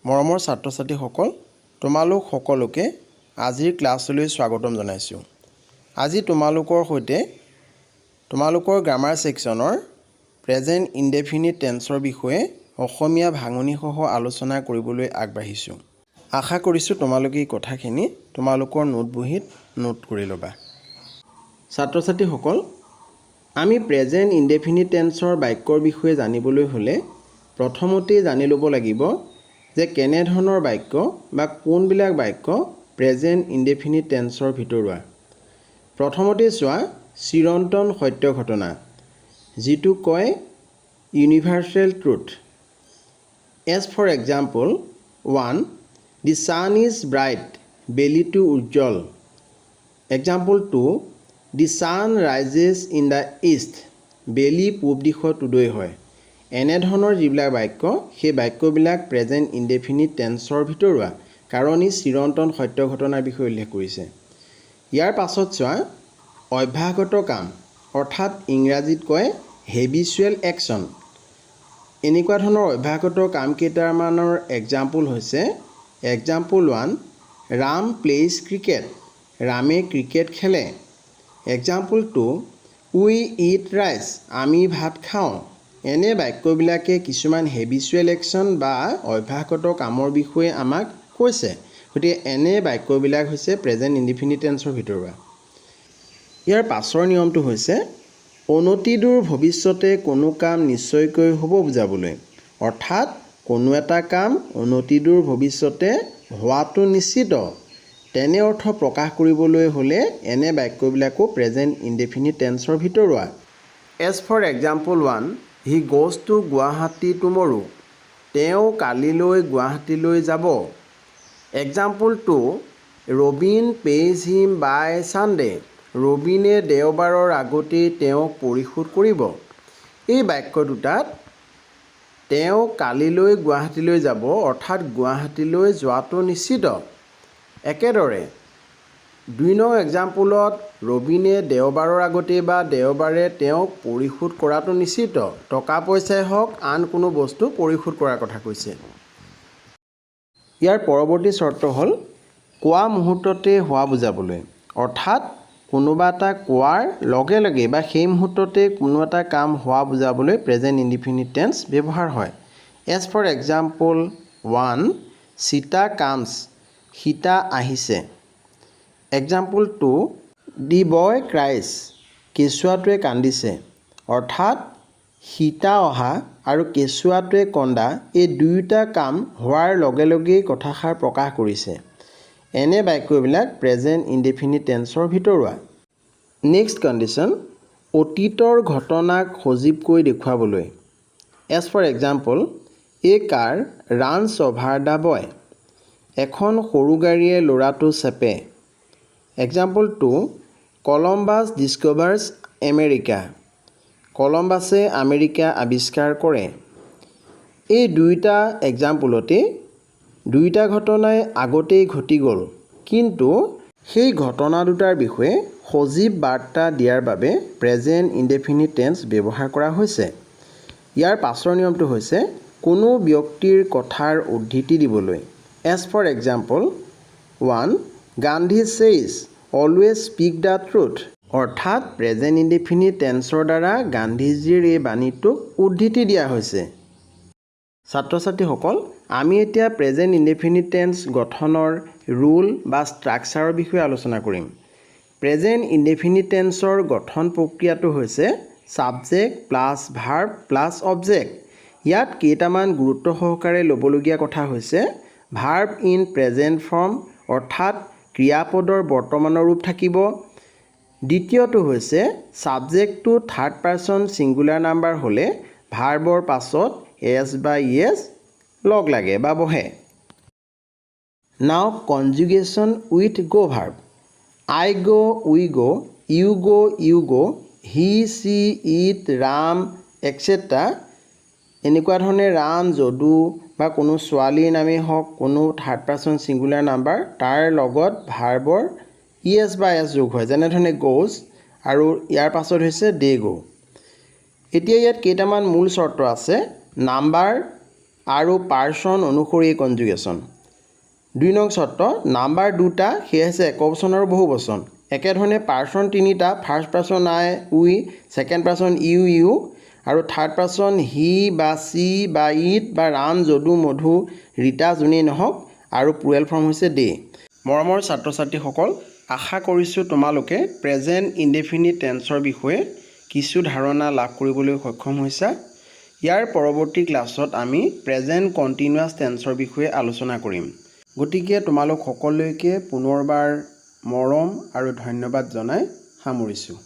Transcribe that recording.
মৰমৰ ছাত্ৰ ছাত্ৰীসকল, তোমালোক সকলোকে আজিৰ ক্লাছলৈ স্বাগতম জনাইছোঁ। আজি তোমালোকৰ সৈতে তোমালোকৰ গ্ৰামাৰ ছেকশ্যনৰ প্ৰেজেণ্ট ইনডেফিনিট টেন্সৰ বিষয়ে অসমীয়া ভাঙনিসহ আলোচনা কৰিবলৈ আগবাঢ়িছোঁ। আশা কৰিছোঁ, তোমালোকে এই কথাখিনি তোমালোকৰ নোট বহীত নোট কৰি ল'বা। ছাত্ৰ ছাত্ৰীসকল, আমি প্ৰেজেণ্ট ইনডেফিনিট টেন্সৰ বাক্যৰ বিষয়ে জানিবলৈ হ'লে প্ৰথমতেই জানি ল'ব লাগিব যে কেনেধৰণৰ বাক্য বা কোনবিলাক বাক্য প্ৰেজেণ্ট ইনডেফিনিট টেন্সৰ ভিতৰুৱা। প্ৰথমতে চোৱা, চিৰন্তন সত্য ঘটনা, যিটো কয় universal truth. As for example one, the sun is bright, বেলিটো Ujjwal. Example two, the sun rises in the east, বেলি পূব দিশত উদয় হয়। এনেধৰণৰ যিবিলাক বাক্য, সেই বাক্যবিলাক প্ৰেজেণ্ট ইনডেফিনিট টেন্সৰ ভিতৰুৱা, কাৰণ ই চিৰন্তন সত্য ঘটনাৰ বিষয়ে উল্লেখ কৰিছে। ইয়াৰ পাছত চোৱা, অভ্যাসগত কাম, অৰ্থাৎ ইংৰাজীত কয় হেবিচুৱেল একশ্যন। এনেকুৱা ধৰণৰ অভ্যাসগত কাম কেইটামানৰ এক্সাম্পল হৈছে, example one, Ram plays cricket, ৰামে ক্ৰিকেট খেলে। Example two, we eat rice, আমি ভাত খাওঁ। এনে বাক্যবিলাকে কিছুমান হেবিচুৱেল একশ্যন বা অভ্যাসগত কামৰ বিষয়ে আমাক কৈছে। গতিকে এনে বাক্যবিলাক হৈছে প্ৰেজেণ্ট ইনডিফিনিট টেন্সৰ ভিতৰুৱা। ইয়াৰ পাছৰ নিয়মটো হৈছে অনতিদূৰ ভৱিষ্যতে কোনো কাম নিশ্চয়কৈ হ'ব বুজাবলৈ, অৰ্থাৎ কোনো এটা কাম অনতিদূৰ ভৱিষ্যতে হোৱাটো নিশ্চিত, তেনে অৰ্থ প্ৰকাশ কৰিবলৈ হ'লে এনে বাক্যবিলাকো প্ৰেজেণ্ট ইনডেফিনিট টেন্সৰ ভিতৰুৱা। As for example one, he goes to Guwahati tomorrow, তেওঁ কালিলৈ গুৱাহাটীলৈ যাব। Example two, Robin pays him by Sunday, ৰবিনে দেওবাৰৰ আগতেই তেওঁক পৰিশোধ কৰিব। এই বাক্য দুটাত তেওঁ কালিলৈ গুৱাহাটীলৈ যাব, অৰ্থাৎ গুৱাহাটীলৈ যোৱাটো নিশ্চিত। একেদৰে 2 নং এক্সাম্পলত ৰবিনে দেওবাৰৰ আগতেই বা দেওবাৰে তেওঁক পৰিশোধ কৰাটো নিশ্চিত। টকা পইচাই হওক, আন কোনো বস্তু পৰিশোধ কৰাৰ কথা কৈছে। ইয়াৰ পৰৱৰ্তী চৰ্ত হ'ল কোৱা মুহূৰ্ততে হোৱা বুজাবলৈ, অৰ্থাৎ কোনোবা এটা কোৱাৰ লগে লগে বা সেই মুহূৰ্ততে কোনো এটা কাম হোৱা বুজাবলৈ প্ৰেজেণ্ট ইনডিফিনিট টেন্স ব্যৱহাৰ হয়। As for example one, Sita comes, Sita আহিছে। Example two, the boy cries, কেঁচুৱাটোৱে কান্দিছে। অৰ্থাৎ সীতা অহা আৰু কেঁচুৱাটোৱে কন্দা, এই দুয়োটা কাম হোৱাৰ লগে লগেই কথাষাৰ প্ৰকাশ কৰিছে। এনে বাক্যবিলাক প্ৰেজেণ্ট ইনডেফিনিট টেন্সৰ ভিতৰুৱা। নেক্সট কণ্ডিশ্যন, অতীতৰ ঘটনাক সজীৱকৈ দেখুৱাবলৈ। As for example, a car runs over the boy, এখন সৰু গাড়ীয়ে ল'ৰাটো চেপে। Example two, Columbus discovers America, কলম্বাছে America আৱিষ্কাৰ কৰে। এই দুয়োটা এক্সাম্পলতেই দুয়োটা ঘটনাই আগতেই ঘটি গ'ল, কিন্তু সেই ঘটনা দুটাৰ বিষয়ে সজীৱ বাৰ্তা দিয়াৰ বাবে প্ৰেজেণ্ট ইনডেফিনিট টেন্স ব্যৱহাৰ কৰা হৈছে। ইয়াৰ পাছৰ নিয়মটো হৈছে কোনো ব্যক্তিৰ কথাৰ উদ্ধৃতি দিবলৈ। As for example one, Gandhi says, always speak the truth, অৰ্থাৎ প্ৰেজেণ্ট ইনডেফিনিট টেন্সৰ দ্বাৰা গান্ধীজীৰ এই বাণীটোক উদ্ধৃতি দিয়া হৈছে। ছাত্ৰ ছাত্ৰীসকল, আমি এতিয়া প্ৰেজেণ্ট ইনডেফিনিট টেন্স গঠনৰ ৰুল বা ষ্ট্ৰাকচাৰৰ বিষয়ে আলোচনা কৰিম। প্ৰেজেণ্ট ইনডেফিনিট টেন্সৰ গঠন প্ৰক্ৰিয়াটো হৈছে subject plus verb plus object. ইয়াত কেইটামান গুৰুত্ব সহকাৰে ল'বলগীয়া কথা হৈছে ভাৰ্ব ইন প্ৰেজেণ্ট ফৰ্ম, অৰ্থাৎ ক্ৰিয়াপদৰ বৰ্তমানৰ ৰূপ থাকিব। দ্বিতীয়টো হৈছে ছাবজেক্টটো থাৰ্ড পাৰ্চন ছিংগুলাৰ নাম্বাৰ হ'লে ভাৰ্বৰ পাছত এছ বা ইএছ লগ লাগে বা বহে। Now conjugation with go verb. I go, we go, you go, you go, he, she, it, Ram, etcetera. এনেকুৱা ধৰণে ৰাম, যদু বা কোনো ছোৱালীৰ নামেই হওক, কোনো থাৰ্ড পাৰ্চন ছিংগুলাৰ নাম্বাৰ, তাৰ লগত ভাৰ্বৰ ই এছ বা এছ যোগ হয়, যেনেধৰণে গ'জ আৰু ইয়াৰ পাছত হৈছে দে গ'। এতিয়া ইয়াত কেইটামান মূল চৰ্ত আছে। নাম্বাৰ আৰু পাৰ্চন অনুসৰি এই কনজুগেশ্যন। 2 নং চৰ্ত, নাম্বাৰ দুটা, সেয়া হৈছে একবচন আৰু বহুবচন। একেধৰণে পাৰ্চন তিনিটা, first person I, we, second person you, you আৰু থাৰ্ড পাৰ্চন হি বা চি বা it বা ৰাম, যদু, মধু, ৰীতা যোনেই নহওক আৰু প্লুৰেল ফৰ্ম হৈছে দে। মৰমৰ ছাত্ৰ ছাত্ৰীসকল, আশা কৰিছোঁ তোমালোকে প্ৰেজেণ্ট ইনডেফিনিট টেন্সৰ বিষয়ে কিছু ধাৰণা লাভ কৰিবলৈ সক্ষম হৈছা। ইয়াৰ পৰৱৰ্তী ক্লাছত আমি প্ৰেজেণ্ট কণ্টিনিউৱাছ টেন্সৰ বিষয়ে আলোচনা কৰিম। গতিকে তোমালোক সকলোকে পুনৰবাৰ মৰম আৰু ধন্যবাদ জনাই সামৰিছোঁ।